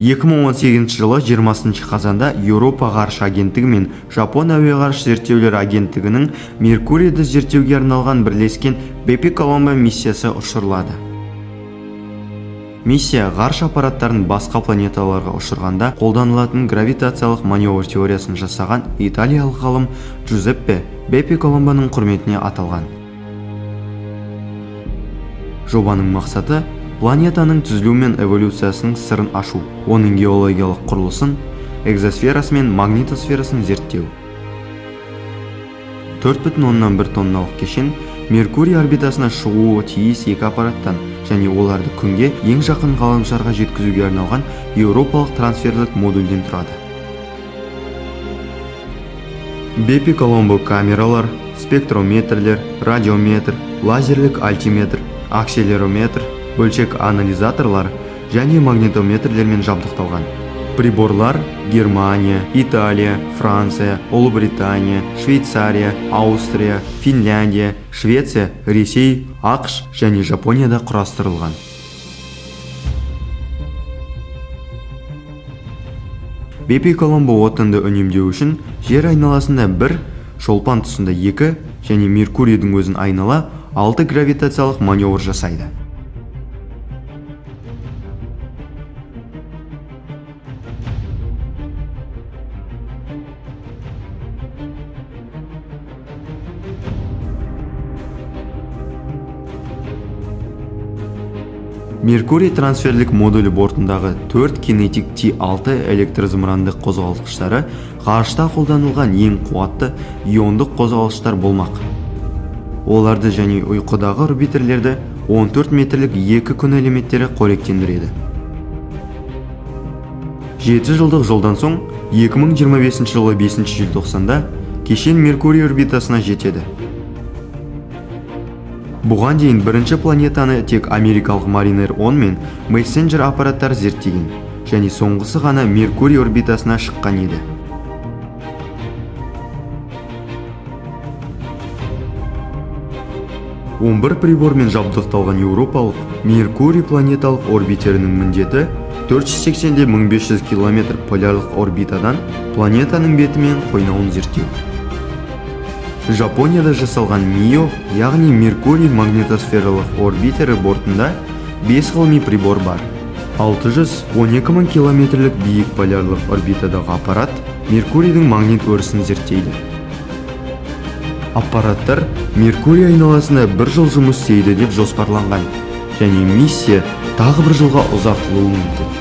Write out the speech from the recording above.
2018 жылы 20 қазанда Еуропа ғарыш агенттігі мен Жапон әуе ғарыш зерттеулері агенттігінің Меркурийді зерттеуге арналған бірлескен Бепи-Коломбо миссиясы ұшырылады. Миссия ғарыш аппараттарын басқа планеталарға ұшырғанда қолданылатын гравитациялық маневр теориясын жасаған италиялық ғалым Джузеппе Бепи Коломбоның құрметіне аталған. Жобаның мақсаты планетаның түзілуі мен эволюциясының сырын ашу, оның геологиялық құрылысын, экзосферасы мен магнитосферасын зерттеу. 4,1 тонналық кешен Меркурий орбитасына шығуы тиіс екі аппараттан және оларды күнге ең жақын ғаламшарға жеткізуге арналған еуропалық трансферлік модульден тұрады. Бепи-Коломбо камералар, спектрометрлер, радиометр, лазерлік альтиметр, акселерометр, бөлшек анализаторлар және магнитометрлермен жабдықталған. Приборлар Германия, Италия, Франция, Ұлыбритания, Швейцария, Аустрия, Финляндия, Швеция, Ресей, АҚШ және Жапонияда құрастырылған. Бепи-Коломбо отынды үнемдеу үшін жер айналасында 1, Шолпан тұсында 2 және Меркурийдің өзін айнала 6 гравитациялық маневр жасайды. Меркурий трансферлік модулі бортындағы 4 Kinetic T6 электрзымырандық қозғалтқыштары ғарышта қолданылған ең қуатты иондық қозғалтқыштар болмақ. Оларды және ұйқыдағы орбитерлерді 14 метрлік екі күн элементтері қоректендіреді. 7 жылдық жолдан соң 2025 жылы 5 желтоқсанда кешен Меркурий орбитасына жетеді. Бұған дейін бірінші планетаны тек америкалық Mariner 10 мен Messenger аппараттары зерттеген және соңғысы ғана Меркурий орбитасына шыққан еді. 11 прибормен жабдықталған еуропалық Меркурий планеталық орбитерінің міндеті 480-1500 км полярлық орбитадан планетаның беті мен қойнауын зерттеу. Жапонияда жасалған МИО, яғни Меркурий магнитосфералық орбитері бортында 5 ғылыми прибор бар. 612 мың километрлік биік полярлық орбитадағы аппарат Меркурийдің магнит өрісін зерттейді. Аппараттар Меркурий айналасында бір жыл жұмыс істейді деп жоспарланған және миссия тағы бір жылға ұзартылуы мүмкін.